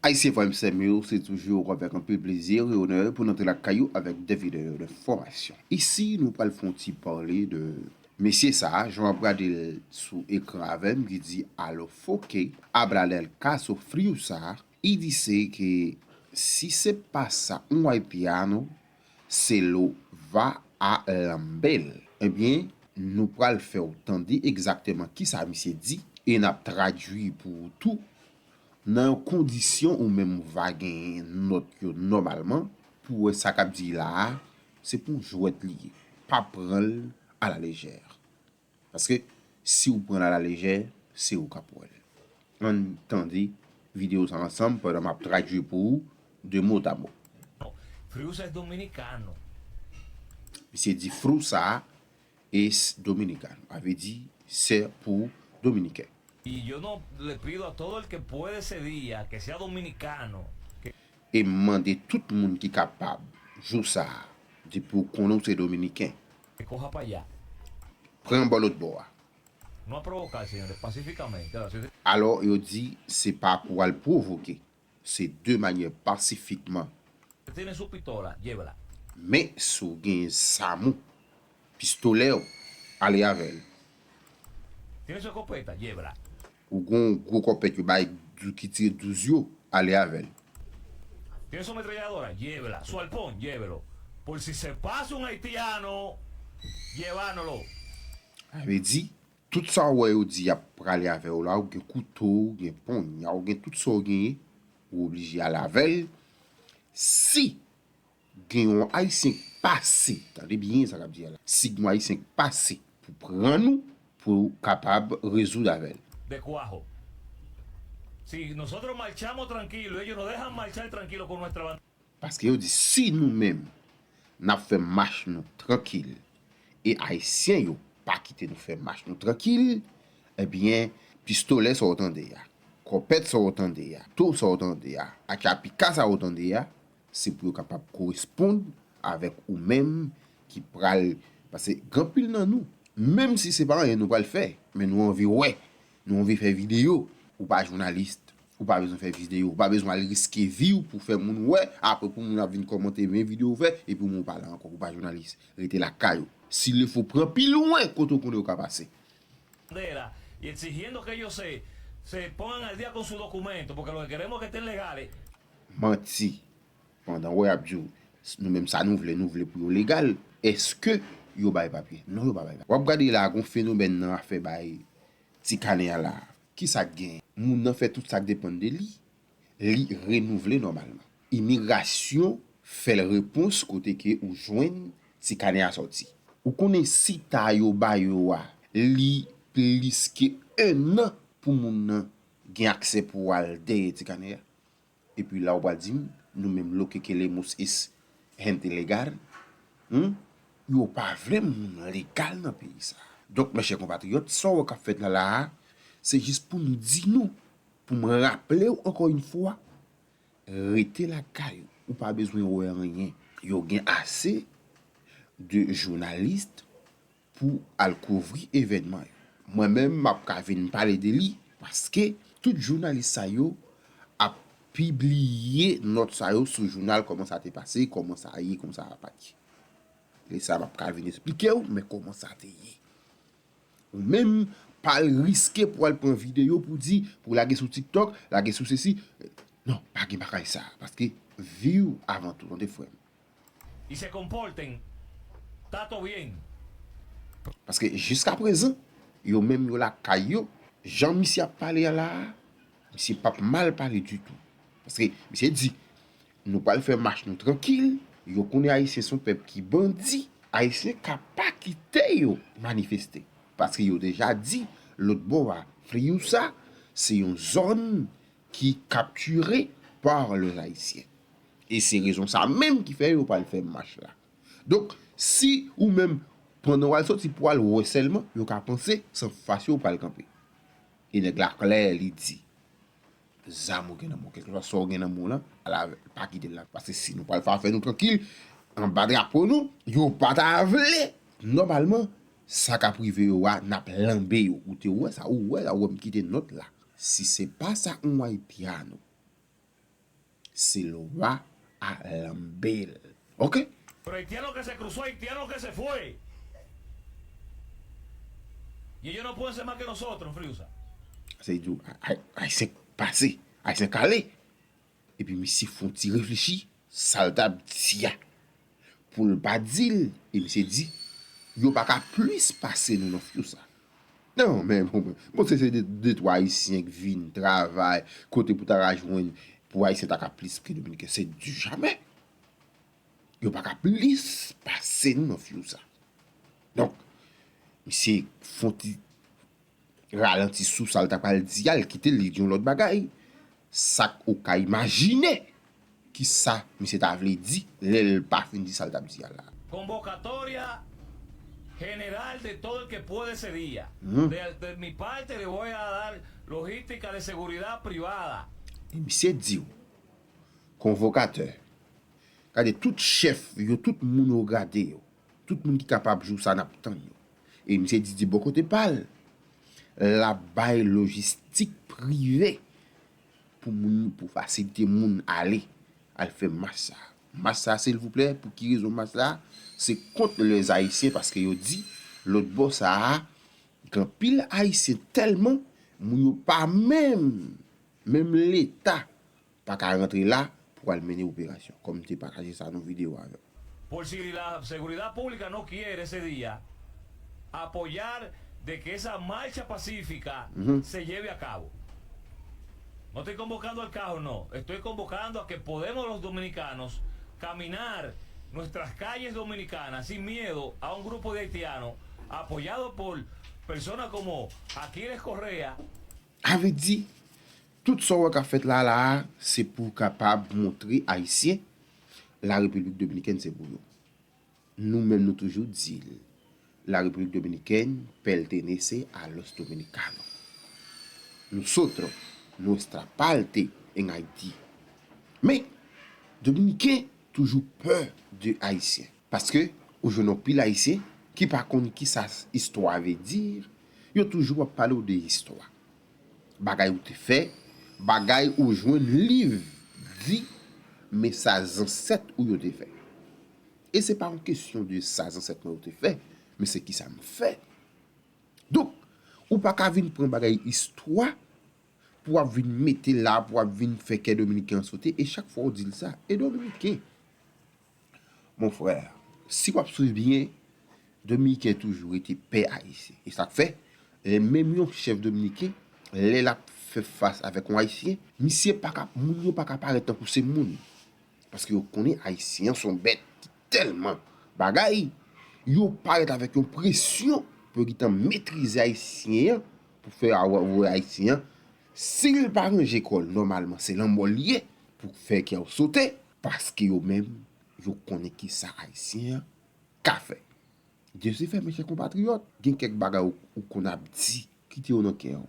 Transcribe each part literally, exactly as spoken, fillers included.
Ayisyen frè m sè m yo, se toujou avèk anpil plezi e onè pou n antre lakay ou avèk de videyo de fòmasyon. Isi, nou pral fè yon ti pale de mesye sa a, jan w ap gade l sou ekran avè m, ki di: "A lo foke, habla del caso Friusa", y dice que si se pasa un haitiano, se lo va a lamber. Ebyen, nou pral fè w tande egzakteman kisa misye di, e n ap tradui pou ou tou, nan yon kondisyon ou menm ou va genyen nòt yo nòmalman, pou w wè sa k ap di la a, se pou yon jwèt li ye. Pa pran l alalejè. Paske si w pran l alalejè, se ou k ap wè l. Ann tande videyo sa ansanm pandan m ap tradui pou ou de mot à mot. Friusa es dominicano. Misye di Friusa es dominicano, sa vle di se pou Dominiken. Y yo no le pido a todo el que puede ese día, que sea dominicano, que, E m mande tout moun ki kapab, jou sa a, depi w konnen w se Dominiken, que coja para allá. Pran bò lòt bò a. No a provocar, señores, pacíficamente. Ahora, si usted Alò, yo di, se pa pou al pwovoke, se de manyè pasifikman. Tiene su pistola, llévela. Men si w gen zam ou, pistolè w, ale avè l. Tiene su escopeta, llévela. Ou gen yon gwo kòpèt yo bay dou- ki tire douz yo, ale avè l. Tiene su ametralladora, llévela. Su arpón, llévelo. Por si se pasa un haitiano, llevándolo. Sa vle di, tout sa w wè yo di y ap prale avè w la, ou gen kouto, ou gen ponya, ou gen tout sa w genyen, ou oblije al avè l. Si gen yon Ayisyen k pase, tande byen sa k ap di a la, si gen yon Ayisyen k pase pou pran nou, pou kapab rezoud avè l. De cuajo. Si nosotros marchamos tranquilos, ellos nos dejan marchar tranquilos con nuestra bandera. Paske yo di, si nou menm, n ap fè mach nou trankil, e Ayisyen yo pa kite nou fè mach nou trankil, ebyen, pistolè sa w tande a, kòpèt sa w tande a, to sa w tande a, atyapika sa w tande a, se pou yo kapab koresponn avèk ou menm ki pral, paske gen anpil nan nou, menm si se pa anyen nou pral fè, men nou anvi wè, nou anvi fè videyo, ou pa jounalis, ou pa bezwen fè videyo, ou pa bezwen al riske vi w pou fè moun wè, apre pou moun ap vin kòmante men videyo w fè, epi w pa la ankò, ou pa jounalis, rete lakay ou. Si le fo pran pi lwen kote w konnen yo ka pase. Bandera y exigiendo que ellos se, se pongan al día con su documento, porque lo que queremos es que estén legales. Manti. Pandan wè y ap di w, nou menm sa nou vle, nou vle pou yo legal. Èske yo bay papye? Non, yo pa bay papye. W ap gade la, gon fenomèn nan afè bay ti kanè a la. Kisa k gen? Moun nan fè tout sa k depann de li, li renouvle nòmalman. Imigrasyon fè l repons kote ke ou jwenn ti kanè a sòti. Ou konnen si ta yo ba yo a, li plis ke en an pou moun nan gen aksè pou al dèyè ti kanè a. Epi la ou pral di m, nou menm lo que queremos es gente legal, hmm? Yo pa vle moun legal nan peyi sa. Donk, mes chers compatriotes, sa w wè k ap fèt la la a, se jis pou m di nou, pou m raple w ankò yon fwa, rete lakay ou, ou pa bezwen wè anyen. Yo gen ase de jounalis pou al kouvri evènman yo. Mwen menm, m ap ka vin pale de li, paske tout jounalis sa yo ap pibliye nòt sa yo sou jounal, kòman sa te pase, kòman sa ye, kòman sa pa t ye. E sa, m ap ka vin esplike w, men kòman sa te ye. Ou menm, pa al riske pou al pran videyo pou di, pou lage sou TikTok, lage sou sesi. Non, pa gen bagay sa, paske vi w avan tou, tande frè m. Y se comporten, está todo bien. Paske jiska prezan, yo menm yo lakay yo, jan misye ap pale a la a, misye p ap mal pale ditou. Paske misye di, nou pral fè mach nou trankil, yo konnen Ayisyen se yon pèp ki bandi, Ayisyen ka pa kite yo manifeste. Paske yo deja di, lòt bò a, Friusa, se yon zòn ki capturé par les Haïtiens. E se rezon sa menm ki fè yo pral fè mach la. Donk, si ou menm, pandan w al sòti pou al wè sèlman, yo ka panse se anfas yo w pral kanpe. E nèg la klè, li di, zam ou gen nan men w, kèlkeswa sa w gen nan men w lan, al avè l, pa kite l la. Paske si nou pral fè afè nou trankil, anba drapo nou, yo pa ta vle. Nòmalman, sa k ap rive yo a, n ap lanbe yo. Ou te wè sa, ou wè la, ou wè m kite nòt la. Si se pasa un haitiano, Silva a lanbe l. Ok? Pero haitiano que se cruzó, haitiano que se fue. Y ellos no pueden ser más que nosotros, Friusa. Se di w, Ayisyen pase, Ayisyen k ale. Epi misye fè yon ti reflechi, sa l t ap di a. Pou l pa di l, e misye di, yo pa ka plis pase nou nan Friusa. Non, men bon, bon se se de, de twa Ayisyen k vin travay, kote pou ta ka jwenn, pou Ayisyen ta ka plis ke Dominiken, se du jamais. Yo pa ka plis pase nou nan Friusa. Donk, misye fè yon ti ralanti sou sa l ta pral di a, l kite l, li di yon lòt bagay. Sa k ou ka imajine ki sa misye ta vle di lè l pa fin di sa l t ap di a la. Convocatoria general de todo el que puede ese día. De, de mi parte le voy a dar logística de seguridad privada. E misye di w, konvokatè, gade tout chèf yo, tout moun yo gade yo, tout moun ki kapab jou sa n ap tann yo. E misye di, di bò kote pa l, l ap bay lojistik prive pou moun, pou fasilite moun ale, al fè mach sa. Mach sa, silvouplè, pou ki rezon mach sa? Se kont lèzayisyen, paske yo di, lòt bò sa a, gen anpil Ayisyen tèlman, moun yo pa menm, menm Leta pa ka rantre la pou al mennen operasyon, kòm m te pataje sa nan videyo avè w. Por si la seguridad pública no quiere ese día apoyar de que esa marcha pacífica se lleve a cabo. No estoy convocando al caos, no. Estoy convocando a que podemos los dominicanos caminar nuestras calles dominicanas sin miedo a un grupo de haitianos apoyado por personas como Aquiles Correa. A vle di, tout sa w wè k ap fèt la la a, se pou kapab montre Ayisyen, la Repiblik Dominikèn se pou yo. Nou menm nou toujou di l, la Repiblik Dominikèn pertenece a los dominicanos. Nosotros, nuestra parte en Haití. Men, Dominiken toujou pè de Ayisyen. Paske ou jwenn anpil Ayisyen ki pa konn kisa istwa vle di, yo toujou ap pale w de istwa. Bagay ou te fè, bagay ou jwenn liv di, men sa zansèt ou yo te fè. E se pa yon kesyon de sa zansèt mwen yo te fè, men se kisa m fè. Donk, ou pa ka vin pran bagay istwa pou w ap vin mete la, pou w ap vin fè kè Dominiken an sote, e chak fwa w di l sa, e Dominiken. Mon frè, si w ap swiv byen, Dominiken toujou rete pè Ayisyen. E sa k fè, lè menm yon chèf Dominiken, lè l ap fè fas avèk yon Ayisyen, misye pa ka, moun yo pa ka parèt tankou se moun. Paske yo konnen Ayisyen an se yon bèt ki tèlman bagay, yo parèt avèk yon presyon pou yo gentan metrize Ayisyen an, pou fè a wè Ayisyen an, si l pa ranje kò l nòmalman, se lanmò l ye, pou fè kè w sote, paske yo menm, yo konnen kisa Ayisyen an ka fè. Dye se fè, mechè konpatriyòt, gen kèk bagay ou, ou konn ap di, kite yo nan kè w.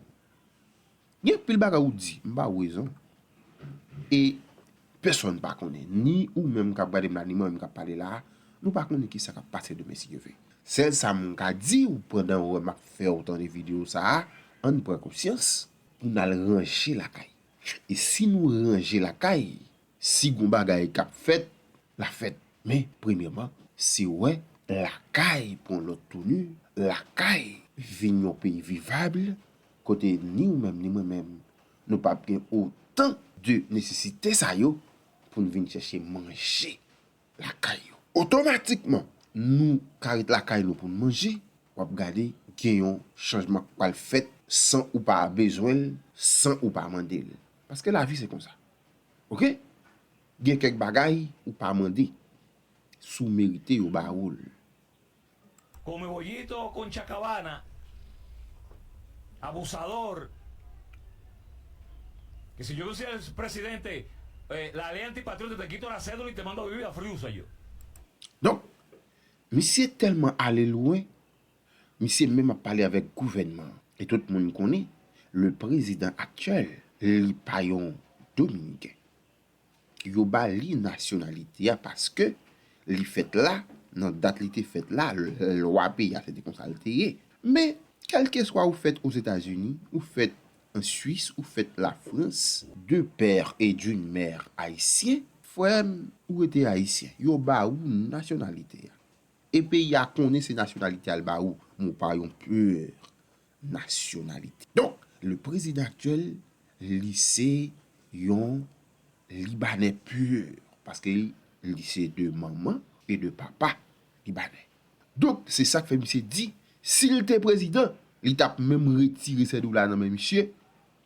Gen anpil bagay ou di, m ba ou rezon. E pèsonn pa konnen, ni ou menm k ap gade m la, ni mwen menm k ap pale la a, nou pa konnen kisa k ap pase demen si Dye vle. Sèl sa m ka di w pandan w wè m ap fè w tande videyo sa a, ann pran konsyans pou n al ranje lakay. E si nou ranje lakay, si gon bagay k ap fèt, l ap fèt. Men, premyèman, se wè lakay pran lòt touni, lakay vin yon peyi vivab, kote ni ou menm ni mwen menm, nou p ap gen otan de nesesite sa yo pou n vin chèche manje lakay yo. Otomatikman, nou ka ret lakay nou pou n manje, w ap gade gen yon chanjman k pral fèt san ou pa bezwen l, san ou pa mande l. Paske lavi se konsa. Oke? Gen kèk bagay ou pa mande. Si w merite, yo ba ou l. Come bollito con chacabana, abusador. Que si yo soy el presidente, eh, la ley antipatriota, te quito la cédula y te mando a vivir a Friusa yo. Donk, misye tèlman ale lwen, misye menm ap pale avèk gouvènman an. E tout moun konnen, le prezidan aktyèl, li pa yon Dominiken. Yo ba li nasyonalite a paske li fèt la, nan dat li te fèt la, l-, lwa peyi a se te konsa l te ye. Men, kèlkeswa ou fèt Ozetazini, ou fèt an Swis, ou fèt Lafrans, de père et d'une mère ayisyen, frè m, ou rete ayisyen. Yo ba ou nasyonalite a. E peyi a konnen se nasyonalite a l ba ou, men w pa yon pur nasyonalite. Donk, le prezidan aktyèl, li se yon Libanè pur, paske li, li se de manman e de papa Libanè. Donk, se sa k fè misye di, si l te prezidan, li t ap menm retire sèdou la nan men misye,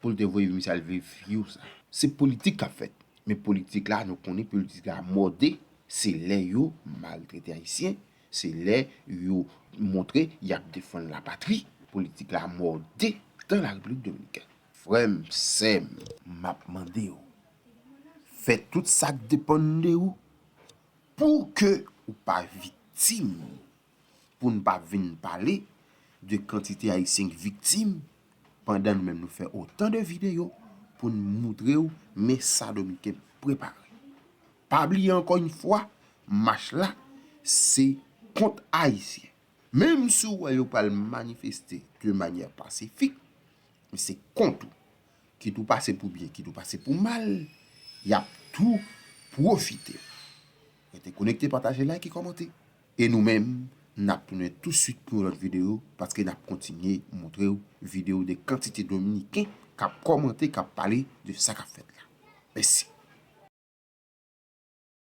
pou l te voye misye al viv U S A. Se politik k ap fèt. Men politik la, nou konnen politik la mòde, se lè yo maltrete Ayisyen, se lè yo montre y ap defann lapatri. Politik la mòde dans la République Dominicaine. Frè m, sè m, m ap mande w, fè tout sa k depann de ou pou ke ou pa viktim, pou n pa vin pale de kantite Ayisyen k viktim, pandan nou menm nou fè otan de videyo pou n moutre w men sa Dominiken prepare. Pa bliye ankò yon fwa, mach la se kont Ayisyen. Menm si w wè yo pral manifeste de manyè pasifik, men se kont ou. Kit ou pase pou byen, kit ou pase pou mal, y ap tou pwofite. Rete konekte, pataje, like e kòmante. E nou menm, n ap tounen tousuit pou yon lòt videyo, paske n ap kontinye montre w videyo de kantite Dominiken k ap kòmante, k ap pale de sa k ap fèt la. Mèsi.